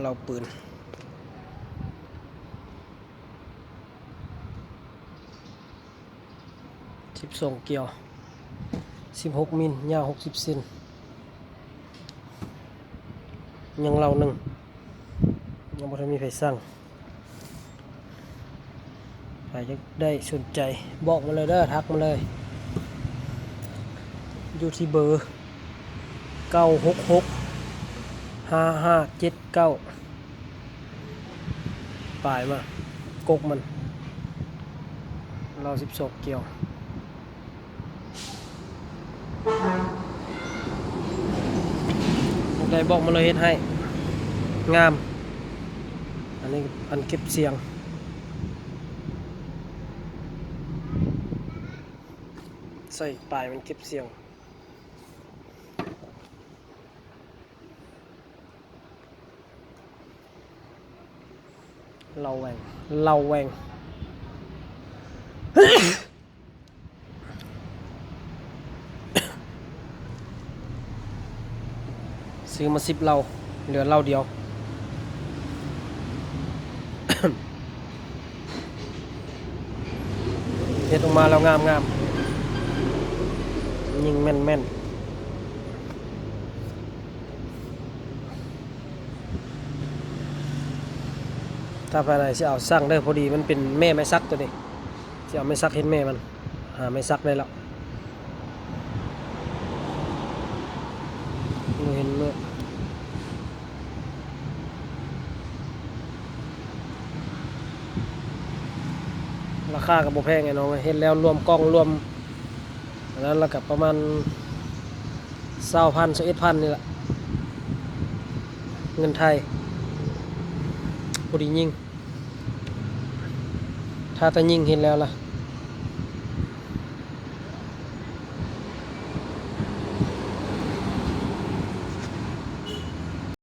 ເຫຼົ່າປືນ ສິບສອງກ່ຽວ ສິບຫົກມິນ ຍາວຫົກສິບເຊັນ ຍັງເຫຼົ່າໜຶ່ງ ຍັງບໍ່ທັນມີໃຜສັ່ງ. ໃຜຢາກໄດ້ສົນໃຈບອກມາເລີຍເດີ ທັກມາເລີຍ ຢູ່ທີ່ເບີ ເກົ້າຫົກຫົກ ຫ້າຫ້າເຈັດເກົ້າ ປາຍມາ ກົກມັນ ລາວສິບສອງກ່ຽວ. ຢາກໄດ້ບອກມາເລີຍ ເຮັດໃຫ້ ງາມ. ອັນນີ້ອັນເກັບສຽງ ໃສ່ປາຍມັນເກັບສຽງ. ເຫຼົ່າແຫວ່ງ ເຫຼົ່າແຫວ່ງ ຊື້ມາສິບເຫຼົ່າ ເຫຼືອເຫຼົ່າດຽວ. ເຮັດອອກມາແລ້ວງາມໆ ຍິງແມ່ນໆ. ຖ້າໃຜໃດຊິເອົາສັ່ງເດີ ພໍດີມັນເປັນແມ່ໄມ້ສັກໂຕນີ້ ຊິເອົາໄມ້ສັກເຮັດແມ່ມັນ ຫາໄມ້ສັກໄດ້ແລ້ວ ບໍ່ເຫັນເນາະ. ລາຄາກໍບໍ່ແພງ ອ້າຍນ້ອງເອີຍ ເຮັດແລ້ວລວມກ້ອງລວມອັນນັ້ນລະກໍປະມານຊາວພັນ ຊາວເອັດພັນນີ້ລະ ເງິນໄທ ພໍດີຍິງ ຖ້າແຕ່ຍິງເຮັດແລ້ວລະ